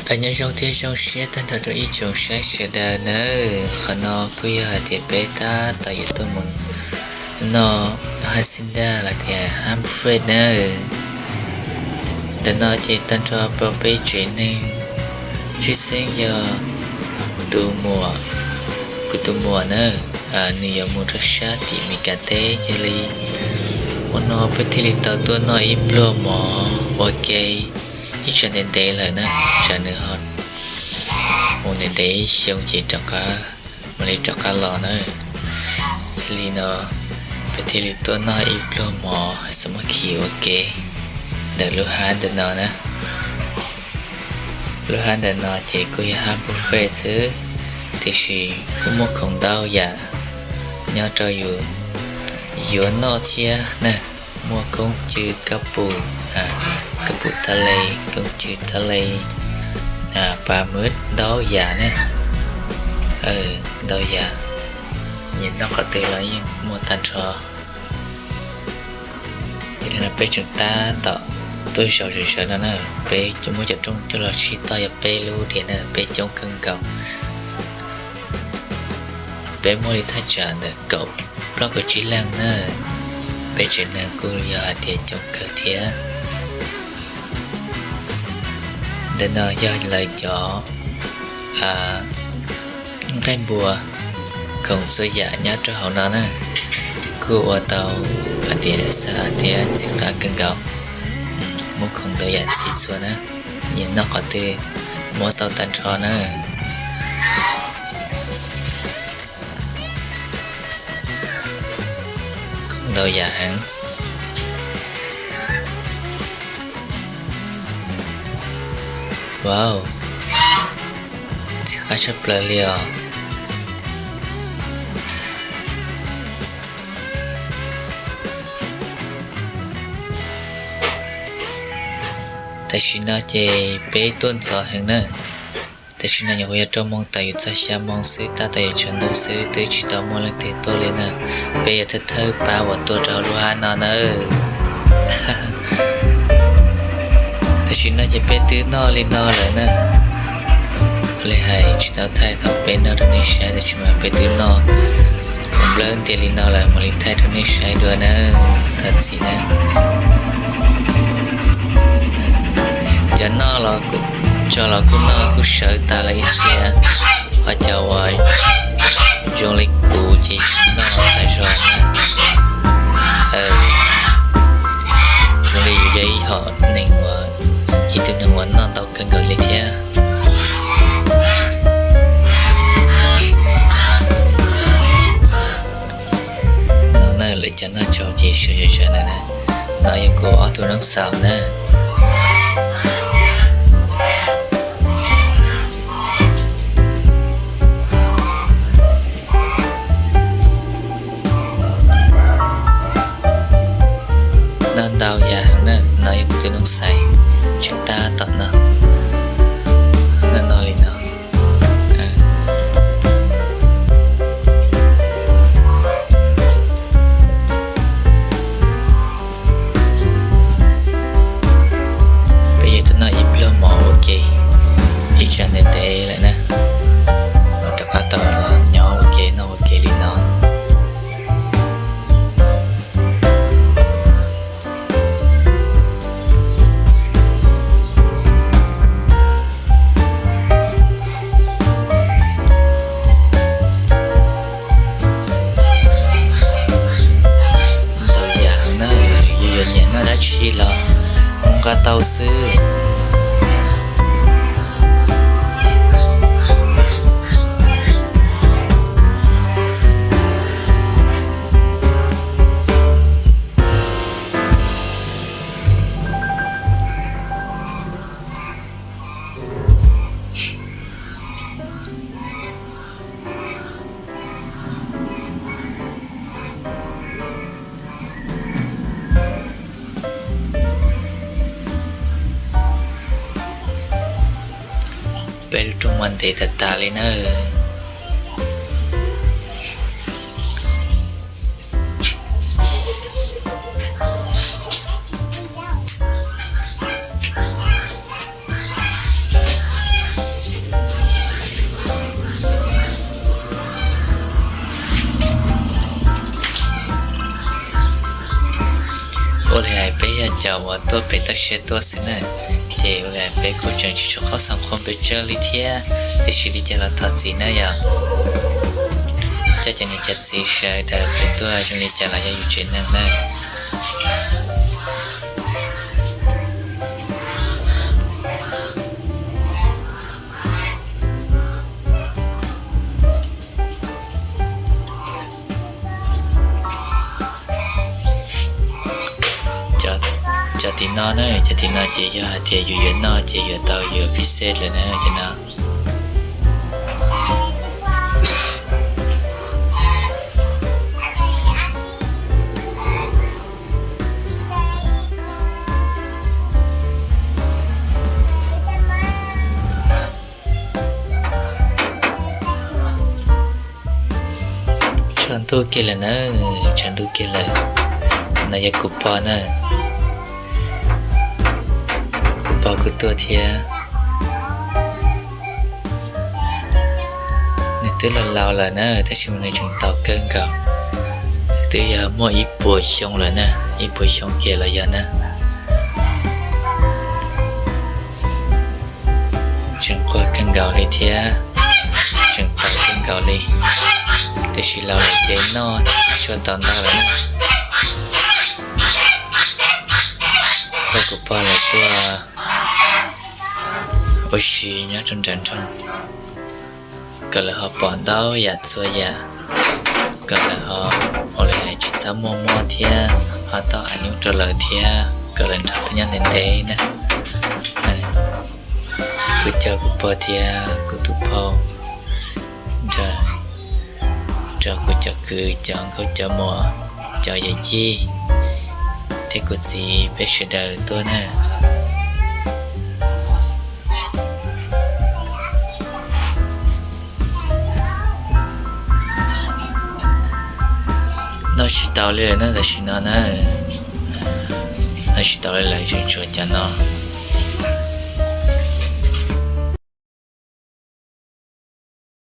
Nyob zoo thiab zoo siab tag nrho rau ib tsoom saib sawv daws nawb. Qhov no kuj yog hais tias peb tab tom yuav tuaj mus noj hacienda los tias hab buffet nawb. Ntawm no ces tag nrho rau peb tsev neeg, tshwj xeeb yog tus muam, kuv tus muam na, nws yuav mus rau sab tim Meskas teb, yog li ua no peb thiaj li tau tuaj noj ib pluag mov ua ke ib tsam ntev ntev lawm na. Tsam nws ho mus ntev ntev xyoo ces rov qab, mam li rov qab los na. Yog li no peb thiaj li tuaj noj ib pluag mov xav mab khis ua ke ntawm lub hab ntawm no na. Lub hab ntawm no ces kuj yog hab buffet xwb, tiam sis kuj muaj khoom ntau yam nyob rau yus yuav noj thiab na. Muaj koob cw kab pum, kab pum tab le, koob cw tab le, pa mub, ntau yam ne, ntau yam. Nyiam noj qhov twg los yeej muaj tag nrho. Yog li no peb tseem tab tom tuaj zaum zawv zawv no na, peb muab cov rooj coj los sib toj yog peb lub tiag na, peb coob kawg nkaus. Peb muaj li thaj tsam ntawm kaum plaub kaum tsib leeg na, peb tsev neeg kuj yog hais tias coob kawg thiab. Ntawm no yog lawv cov nqaij npua, khoom txhua yam nyob rau hauv no na, kuj ua tau hais tias xab hais tias ntxim qab kawg nkaus. Muaj khoom ntau yam ntxim txhua na, nyiam noj qhov twg muab tau tag nrho na. Ntau yam heev. Wow, ntxim qab tshaj plaws li os. Tam sim no ces peb tuaj ntxov heev na. Tam sim no nyuam qhuav yog rau moos tawm yuav txog xya moos xwb, tab tom yuav tsaus ntuj xwb, twb tsis tau muaj leej twg tuaj li na. Peb yog thawj thawj pab uas tuaj rau lub hab no na. Tam sim no ces peb twb noj li no lawm na. Ua li hais tsis tau thaij thaum peb noj rau nej saib, tab sis mas peb twb noj khoom nplawg ntiag li no lawm, mam li thaij rau nej saib dua na. Thov txim na. Cov noj los kuj, tso los kuj noj kuj sawv tas lawm ib txhia, ho cov uas zoo li kuv ces tsis noj tas zog na. Zoo li yus yog ib hom neeg uas, ib tug neeg uas noj ntau kawg nkaus li thiab. No na, lawv cov noj tsau ces sawv sawv sawv ntawd na. No yog kuv ob tug noob xaus na. Noj ntau yam heev na, no yog kuv tus noob xais, tseem tab tom noj. Noj no li no. Peb yuav tuaj noj ib pluag mov ua ke ib tsam ntev ntev lawm na, rov qab tau los nyob ua ke noj ua ke li no. Ntau yam heev na, yus yuav nyiam noj dab tsi los muab nqa tau xwb. Peb lub rooj mas ntev tas tas li na. tuaj pem toj siab tuaj xwb na. Ces peb kuj tseem tsis tshua paub xeem Hmoob pes tsawg li thiab, tiam sis li cas los thov txim na yom. Coj cov niam cov txiv sawv daws pem tuaj zoo li cas los yog yus tsev neeg na. Cov tim no na, cov tim no ces yog hais tias yus yuav noj ces yuav tau yuav pixes lawm na cov no. Tshav ntuj kiag lawm na, tshav ntuj kiag lawm. No yog kuv pog na, kuv pog kuj tuaj thiab. Nws twb laus laus lawm na, tab sis mas nws tseem taus kawg nkaus. Twb yog muaj ib puas xyoo lawm na, ib puas xyoo kiag los yog na. Tseem quaj kawg nkaus li thiab, tseem taus kawg nkaus li, tiam sis laus lawm ces noj tsis tau ntau lawm na. Coj kuv pog lawv tuaj ua si nyob rau nram nroog, kom lawv ho pom ntau yam txhua yam, kom lawv ho ua li hais tsis txhob muaj mob thiab ho tau av nyuj rau lawv thiab kom lawv nrog peb nyob ntev ntev na. Kuv coj kuv pog thiab kuv tus phauj, nrog kuv cov kwv cov nkauj cov muam, cov yawm yij thiab kuv txiv peb sawv daws tuaj na. Noj tsis tau li lawm na tam sim no na, noj tsis tau li lawm tseem tshuav cov no.